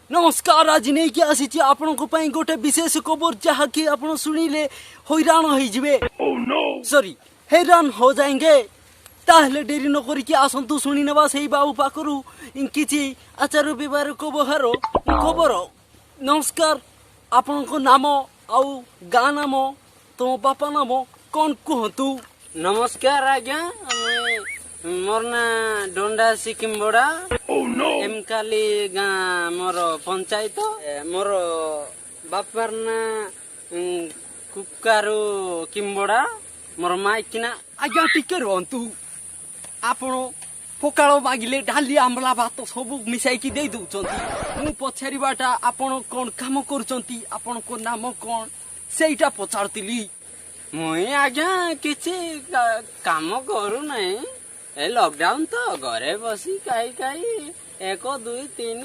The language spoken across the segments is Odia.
ନମସ୍କାର। ଆଜି ନେଇକି ଆସିଛି ଆପଣଙ୍କ ପାଇଁ ଗୋଟେ ବିଶେଷ ଖବର, ଯାହାକି ଆପଣ ଶୁଣିଲେ ହଇରାଣ ହେଇଯିବେ, ସରି, हैरान हो जाएंगे। ତାହେଲେ ଡେରି ନ କରିକି ଆସନ୍ତୁ, ଶୁଣିନେବା ସେଇ ବାବୁ ପାଖରୁ କିଛି ଆଚାର ବ୍ୟବହାର ବ୍ୟବହାର ଖବର। ନମସ୍କାର, ଆପଣଙ୍କ ନାମ ଆଉ ଗାଁ ନାମ, ତମ ବାପା ନାମ କଣ କୁହନ୍ତୁ। ନମସ୍କାର ଆଜ୍ଞା, ମୁଇଁ ମୋର ନାଁ ଡୋଣ୍ଡା ସିକିମ ବଡା, ଏମକାଲି ଗାଁ ମୋର ପଞ୍ଚାୟତ। ମୋର ବାପାର ନାଁ କୁକାରୁ କିମ୍ବଡା, ମୋର ମାଇକିନା। ଆଜ୍ଞା, ଟିକେ ରୁହନ୍ତୁ। ଆପଣ ପଖାଳ ମାଗିଲେ ଡାଲି, ଆମ୍ବଳା ଭାତ ସବୁ ମିଶାଇକି ଦେଇ ଦଉଛନ୍ତି। ମୁଁ ପଚାରିବାଟା ଆପଣ କଣ କାମ କରୁଛନ୍ତି, ଆପଣଙ୍କ ନାମ କଣ, ସେଇଟା ପଚାରୁଥିଲି। ମୁଇଁ ଆଜ୍ଞା କିଛି କାମ କରୁନାହିଁ। ଏ ଲକଡାଉନ ତ ଘରେ ବସି ଖାଇ ଖାଇ 1, 2, 3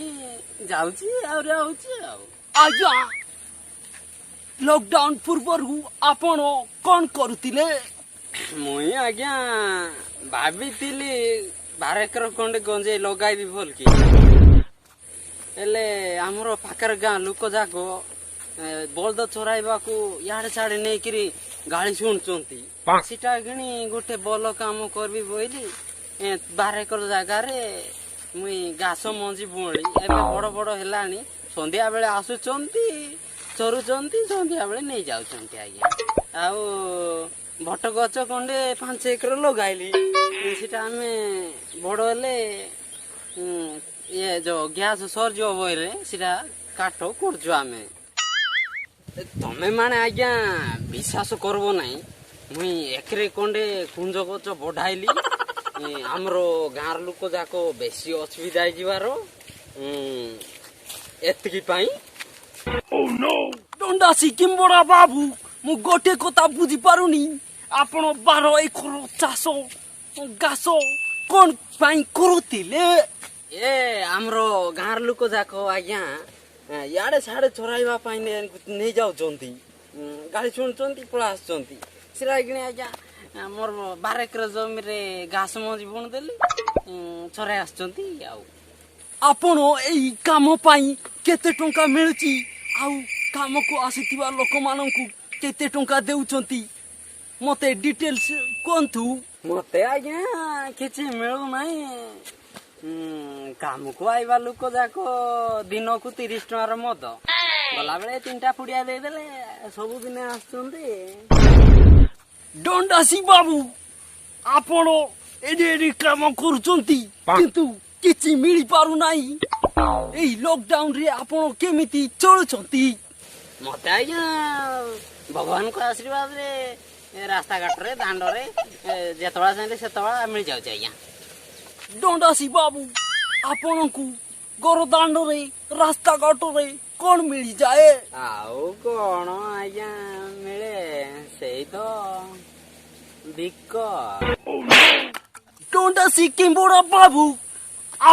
ଯାଉଛି ଆଉ ରହୁଛି ଆଉ। ଆଜ୍ଞା, ଲକଡାଉନ ପୂର୍ବରୁ ଆପଣ କଣ କରୁଥିଲେ? ମୁଇଁ ଆଜ୍ଞା ଭାବିଥିଲି 12 ଏକର ଖଣ୍ଡେ ଗଞ୍ଜେଇ ଲଗାଇବି ବୋଲକି। ହେଲେ ଆମର ପାଖରେ ଗାଁ ଲୋକ ଯାକ ବଳଦ ଚରାଇବାକୁ ଇଆଡେ ସିଆଡେ ନେଇକିରି ଗାଳି ଶୁଣୁଛନ୍ତି। ସେଟା କିଣି ଗୋଟେ ଭଲ କାମ କରିବି ବୋଇଲି 12 ଏକର ଜାଗାରେ ମୁଇଁ ଘାସ ମଞ୍ଜି ବୁଣି ଏବେ ବଡ ବଡ ହେଲାଣି। ସନ୍ଧ୍ୟା ବେଳେ ଆସୁଛନ୍ତି, ଚରୁଛନ୍ତି, ସନ୍ଧ୍ୟା ବେଳେ ନେଇ ଯାଉଛନ୍ତି ଆଜ୍ଞା। ଆଉ ବଟ ଗଛ ଖଣ୍ଡେ 5 ଏକର ଲଗାଇଲି। ସେଟା ଆମେ ବଡ ହେଲେ ଇଏ ଯୋଉ ଗ୍ୟାସ ସରିଯିବ ବୋଇଲେ ସେଟା କାଠ କରୁଛୁ ଆମେ। ତମେ ମାନେ ଆଜ୍ଞା ବିଶ୍ୱାସ କରିବ ନାହିଁ, ମୁଇଁ ଏକରେ ଖଣ୍ଡେ କୁଞ୍ଜ ଗଛ ବଢାଇଲି। ଆମର ଗାଁର ଲୋକ ଯାକ ବେଶୀ ଅସୁବିଧା ହେଇଯିବାର ଏତିକି ପାଇଁ। ଦଣ୍ଡା ସିକିମ ବଡା ବାବୁ, ମୁଁ ଗୋଟେ କଥା ବୁଝିପାରୁନି। ଆପଣ 12 ଏକର ଚାଷ ଘାସ କଣ ପାଇଁ କରୁଥିଲେ? ଏ ଆମର ଗାଁର ଲୋକ ଯାକ ଆଜ୍ଞା ଇଆଡେ ସିଆଡେ ଚରାଇବା ପାଇଁ ନେଇଯାଉଛନ୍ତି। ଗାଳି ଶୁଣୁଛନ୍ତି, ପଳା ଆସୁଛନ୍ତି। ସେଟା କିଣି ଆଜ୍ଞା ମୋର 12 ଏକର ଜମିରେ ଘାସ ମଞ୍ଜି ବୁଣିଦେଲି, ଚରାଇ ଆସୁଛନ୍ତି ଆଉ। ଆପଣ ଏଇ କାମ ପାଇଁ କେତେ ଟଙ୍କା ମିଳୁଛି ଆଉ କାମକୁ ଆସିଥିବା ଲୋକମାନଙ୍କୁ କେତେ ଟଙ୍କା ଦେଉଛନ୍ତି, ମତେ ଡିଟେଲ୍ସ କୁହନ୍ତୁ। ମତେ ଆଜ୍ଞା କିଛି ମିଳୁନାହିଁ। କାମକୁ ଆଇବା ଲୋକ ଯାକ ଦିନକୁ 30 ଟଙ୍କାର ମଦ, ଗଲାବେଳେ ତିନିଟା ପୁଡିଆ ଦେଇଦେଲେ ସବୁଦିନ ଆସୁଛନ୍ତି। ଦଣ୍ଡାସି ବାବୁ, ଆପଣ ଏଠି ଏଠି କାମ କରୁଛନ୍ତି କିନ୍ତୁ କିଛି ମିଳିପାରୁନାହିଁ। ଏଇ ଲକଡାଉନ ରେ ଆପଣ କେମିତି ଚଳୁଛନ୍ତି? ମତେ ଆଜ୍ଞା ଭଗବାନଙ୍କ ଆଶୀର୍ବାଦରେ ଏ ରାସ୍ତାଘାଟରେ, ଦାଣ୍ଡରେ ଯେତେବେଳେ ଚାହିଁଲେ ସେତେବେଳେ ମିଳିଯାଉଛି ଆଜ୍ଞା। ଦଣ୍ଡାସି ବାବୁ, ଆପଣଙ୍କୁ ଘର ଦାଣ୍ଡରେ, ରାସ୍ତାଘାଟରେ କଣ ମିଳିଯାଏ? ଆଉ କଣ ଆଜ୍ଞା ମିଳେ, ସେଇ ତ ଭିକ। ଦଣ୍ଡାସି କିମ୍ବଡା ବାବୁ,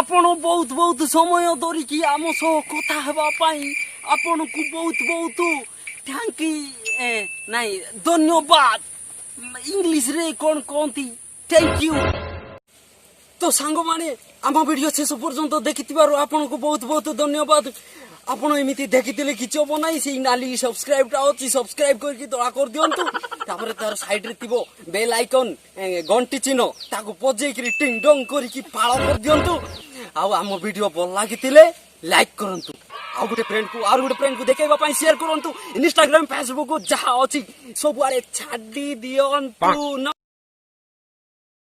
ଆପଣ ବହୁତ ବହୁତ ସମୟ ଧରିକି ଆମ ସହ କଥା ହେବା ପାଇଁ ଆପଣଙ୍କୁ ବହୁତ ବହୁତ thank, ନାଇଁ, ଧନ୍ୟବାଦ। ଇଂଲିଶରେ କଣ କହନ୍ତି? Thank you. ତ ସାଙ୍ଗମାନେ, ଆମ ଭିଡ଼ିଓ ଶେଷ ପର୍ଯ୍ୟନ୍ତ ଦେଖିଥିବାରୁ ଆପଣଙ୍କୁ ବହୁତ ବହୁତ ଧନ୍ୟବାଦ। ଆପଣ ଏମିତି ଦେଖିଥିଲେ କିଛି ହବ ନାହିଁ। ସେଇ ନାଲି ସବସ୍କ୍ରାଇବଟା ଅଛି, ସବସ୍କ୍ରାଇବ କରିକି ଦୟା କରିଦିଅନ୍ତୁ। ତାପରେ ତାର ସାଇଡରେ ଥିବ ବେଲ୍ ଆଇକନ୍, ଘଣ୍ଟି ଚିହ୍ନ, ତାକୁ ବଜେଇକିରି ଟିଙ୍ଗ ଡଙ୍ଗ କରିକି ପାଳ କରିଦିଅନ୍ତୁ। ଆଉ ଆମ ଭିଡ଼ିଓ ଭଲ ଲାଗିଥିଲେ ଲାଇକ୍ କରନ୍ତୁ, ଆଉ ଗୋଟେ ଫ୍ରେଣ୍ଡକୁ, ଆଉ ଗୋଟେ ଫ୍ରେଣ୍ଡକୁ ଦେଖେଇବା ପାଇଁ ସେୟାର କରନ୍ତୁ। ଇନଷ୍ଟାଗ୍ରାମ, ଫେସବୁକ୍ ଯାହା ଅଛି ସବୁଆଡେ ଛାଡି ଦିଅନ୍ତୁ।